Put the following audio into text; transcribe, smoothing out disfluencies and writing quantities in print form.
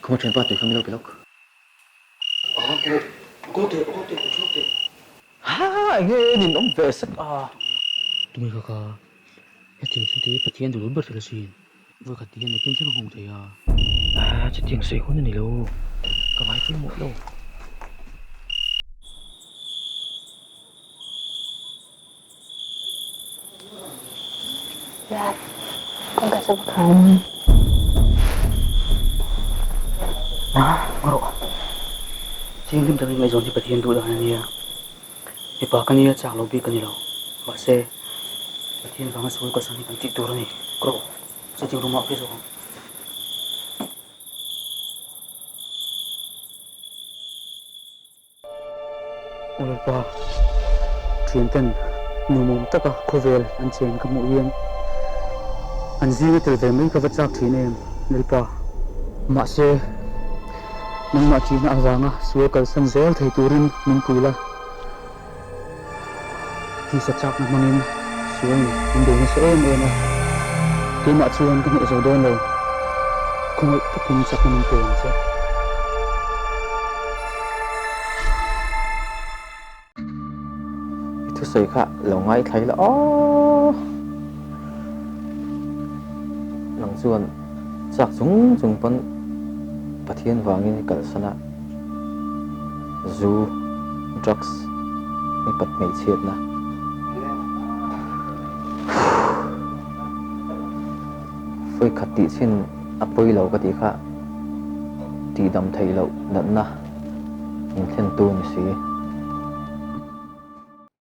Khawma thianpa tui kha min lo pe lawk. Ha enge nin awm ve sek a. Tunge kha ka hetiang thil te hi Pathian duh lo ber thil asin. Vawikhat ti hian nakin thleng a nghawng thei a. A chutiang sawi hun a ni lo. Ka ngai pawimawh lo. Dad, kawngka chu va khar ang. Ma, rawh. Thianghlim takin ngaihzawn hi Pathian duh dan a nia. Mipa ka nia chak lo bik ka ni lo. Mahse, Pathian vanga sual kalsan hi kan tih tur a ni. Rawh, sitting room ah phei zawk ang. Aw Lalpa, thianten nuamawm taka khawvel an chen ka hmuh hian an zinga tel ve mai ka va chak thin em, Lalpa. Mahse, nangmah thihna avanga sual kalsan zel thei turin min pui la. Tisa chakna hmangin sual min bei nasa em em a, keimah chuan ka hneh zo dawn lo, khawngaih takin chakna min pe ang che. I thusawi kha lo ngaithla ila aw. Nang chuan chak chung chung pawn Pathian vangin i kalsan a. Zu, drugs, mipat hmeichhiatna. Vawikhat tih chin a pawi lo ka tih kha tihdam theih loh natna min thlentu ni si.